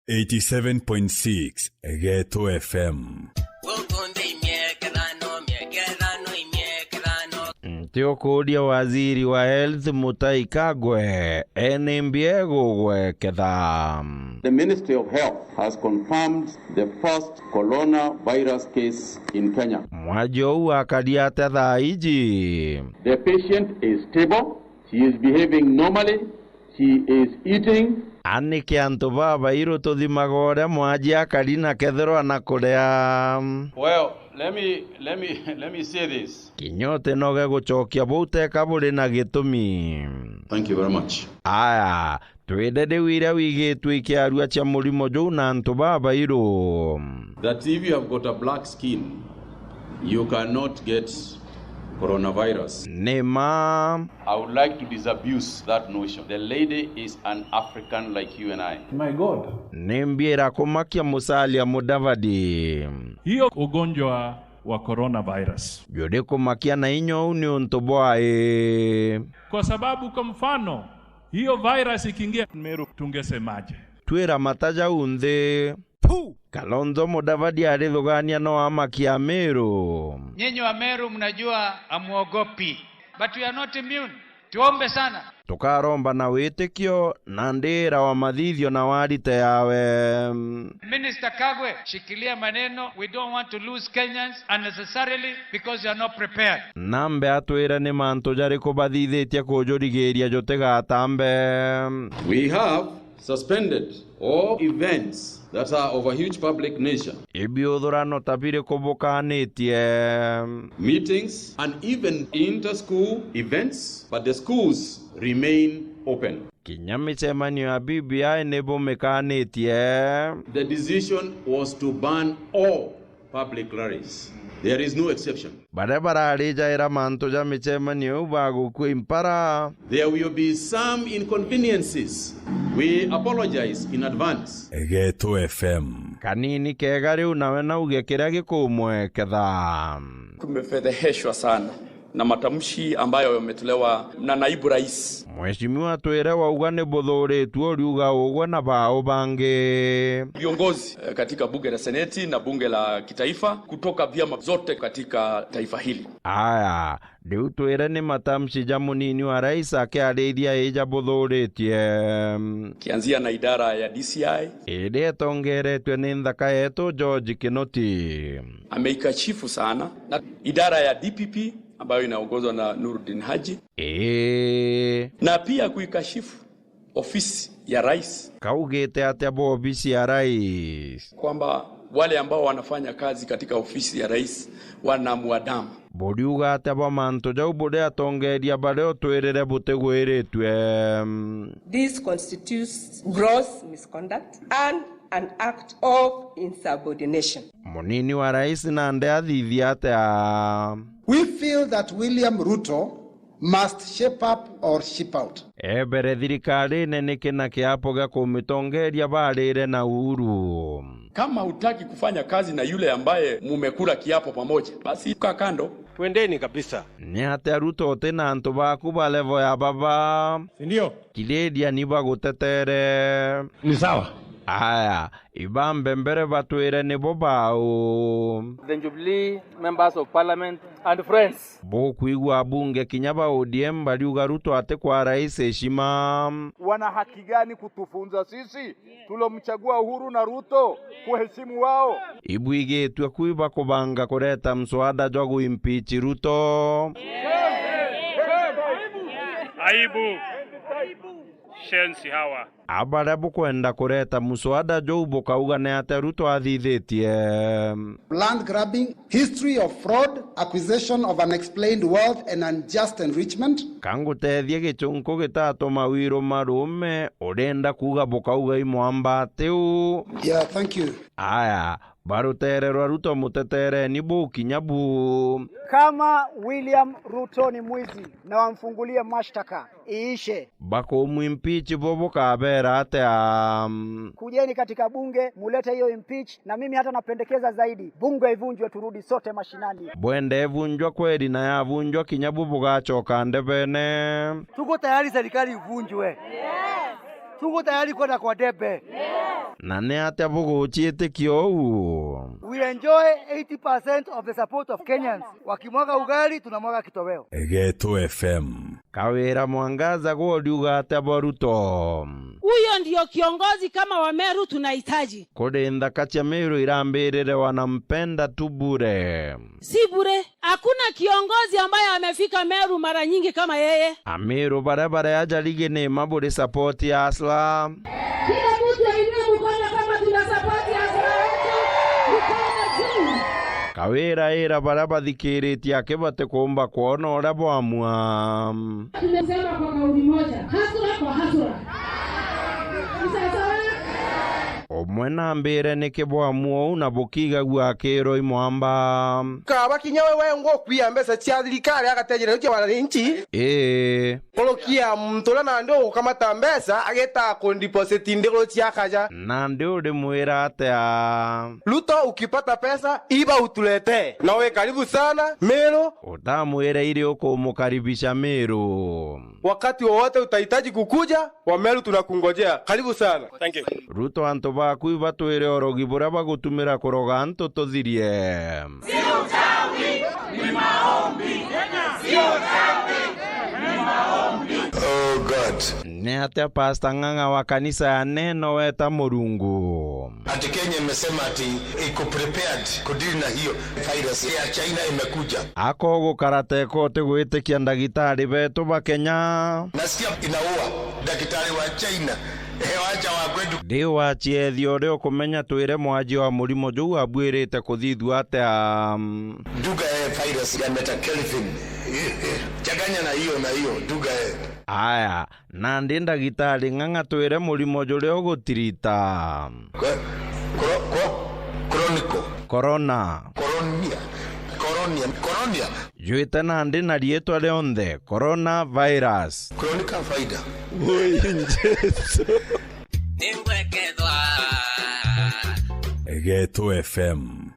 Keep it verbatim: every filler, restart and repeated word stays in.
eighty-seven point six Geto F M. Guku nthi imiekethano, miekethano, imiekethano. Nti ukuria waziri wa health Mutahi Kagwe, eni mbie gugweketha. The Ministry of Health has confirmed the first coronavirus case in Kenya. Mwaji uu akari atia thaa iji? The patient is stable. She is behaving normally. She is eating. Aniki antu babairu tuthimaga uria mwaji akari na kethirwa na kuria? Well, let me, let me, let me say this. Kinya uti noge gucokia buu teka buri na gitumi. Thank you very much. Aya, twire riu iria wigitue ikiarua cia murimo juu na antu babairu. That if you have got a black skin, you cannot get coronavirus. Ni ma. I would like to disabuse that notion. The lady is an African like you and I. My God. Ni mbie irakumakia Musalia Mudavadi? Hiyo ugonjwa wa coronavirus. Juri kumakia na inya uu ni untu bwai? Kwa sababu, kwa mfano, hiyo virus ikiingia Meru, tungesemaje? Twira mata jau nthi. Pu! Kalonzo Mudavadi arithugania no amakia Meru. Nyinyi wa Meru mnajua hamuogopi. But we are not immune. Tuombe sana. Tukaromba na witikio, na ndira wa mathithio na warite yawe. Minister Kagwe, shikilia maneno. We don't want to lose Kenyans unnecessarily because you are not prepared. Nambe atwire ni mantu jariku bathithitie kujurigiria jutigatambe. We have suspended all events that are of a huge public nature. Ibiuthurano ta biriku bukanitie? Meetings and even inter-school events, but the schools remain open. Kinya micemanio ya B B I ni bumikanitie. The decision was to ban all public rallies. There is no exception. Baria bararijaira mantu ja micemanio iu bagukua impara. There will be some inconveniences. We apologize in advance. Geto F M. Kanini kega riu nawe nauge kiria gikumweketha. Tumefedheheshwa sana na matamshi ambayo yametolewa na naibu rais. Mheshimiwa twire wauga ni buthuritue uriuga ugwe na bau bangi. Viongozi, eh, katika bunge la seneti na bunge la kitaifa kutoka vyama zote katika taifa hili. Aya, riu twire ni matamshi ja munini wa rais akiarithia ija buthuritie. Kianzia na idara ya D C I. Iria itongeretue ni nthaka yetu George Kinoti. Ameikashifu sana na idara ya D P P ambayo inaongozwa na Noordin Haji. Ii. Na pia kuikashifu ofisi ya rais. Kaugite atia bo ofisi ya rais? Kwamba wale ambao wanafanya kazi katika ofisi ya rais wanamwandama. Buriuga atia bwa mantu jau buria atongeria baria utwirire butigwiritue? This constitutes gross misconduct and an act of insubordination. Munini wa rais nande athithia atia? We feel that William Ruto must shape up or ship out. Ebere thirikarine niki na kiapo gia kumitongeria barire na Uhuru? Kama hutaki kufanya kazi na yule ambaye mumekula kiapo pamoja, basi kaa kando. Twendeni kabisa. Ni atia Ruto uti na antu baku ba level ya baba? Si ndio? Kiria ni bagutetere. Ni sawa. Aya, ibambe mbere batwire nibo bau. The Jubilee members of parliament and friends. Bukwigua abunge kinya ba O D M bariuga Ruto ati kwa rais heshima. Wana haki gani kutufunza sisi tulomchagua Uhuru na Ruto kuheshimu wao? Ibwigitue ku ibakubanga kureta mswada jwa guimpeach Ruto. Aibu. Shenzi hawa. A baria bukwenda kureta muswada juu bukauga ni atia Ruto athithitie? Land grabbing, history of fraud, acquisition of unexplained wealth and unjust enrichment. Ka ngutethie gichunku gitatuma wiru marume, urenda kuuga bukauga i mwamba atiu? Yeah, thank you. Aya, ba rutere rwa Ruto mutetereni bukinya bu. Kama William Ruto ni mwizi, na wamfungulie mashtaka iishe. Bakumwimpeach bo bukabera atia? Kujeni katika bunge, mulete hiyo impeach, na mimi hata napendekeza zaidi, bunge ivunjwe, turudi sote mashinani. Bwende ivunjwa kweri, na yavunjwa kinya bu bugachoka ndebene? Tuko tayari serikali ivunjwe. Tuko tayari kwenda kwa debe. Na ni atia buguciitikia uu? We enjoy eighty percent of the support of Kenyans. Wakimwaga ugali, tunamwaga kitoweo. Geto F M. Kawira Mwangaza gwe uriuga atia bo Ruto? Huyo ndio kiongozi kama wa Meru tunahitaji. Kuri nthaka cia Meru irambirire wanampenda tu bure. Si bure. Hakuna kiongozi ambaye amefika Meru mara nyingi kama yeye. Ameru baria baria ajarigi ni ma buri support ya Hustler. Kila mtu ainue mkono kama tuna support ya Hustler wetu. Mkono juu. Kawira ira baria bathikiritie aki batikumba kwona uria bwamua. Tumesema kwa kauli moja, Hustler kwa Hustler. Ni sawa sawa? Umwe na mbire niki bwamua uu na bukigagua akirwa i mwamba. Kaba kinya we wengwa ukwia mbeca cia thirikari agatejera cia wananchi. Ii. Kurukia muntu uria nandi ugukamata mbeca agita kundipositi ndiguru cia kaja. Nandi urimwira atia? Ruto, ukipata pesa, iba utuletee. Na we karibu sana, Meru. Utamwire iri ukumukaribisha Meru. Wakati wowote utahitaji kukuja, Wameru tunakungojea. Karibu sana. Thank you. Ruto, antu baku ibatwire urogi buria bagutumira kuroga antu tuthirie. Si uchawi, ni maombi. Si uchawi, ni maombi. Oh God. Ni atia Pastor Ng'ang'a wa kanisa ya Neno weta Murungu? Ati Kenya imesema ati iko prepared kudili na hiyo virus ya China imekuja. Ako gukara teko utigwitikia ndagitari betu ba Kenya. Nasikia inaua daktari wa China. Eh, wacha wa kwetu. Ndi wachiethia uria ukumenya twire mwanjia wa murimo juu abwirite kuthithua atia? Duga, eh, virus ya Meta Kelvin. Changanya na hiyo, na hiyo. Duga, eh. Aya, nandi ndagitari Ng'ang'a twire murimo juria ugutirita. Ko-, kro-, ko-, chronicle. Corona. Coronia. Coronia. Coronia. Jwite nandi na riitwa rionthe, coronavirus. Chronic faida. Ui, Jesu. Ningwekethwa. Geto F M.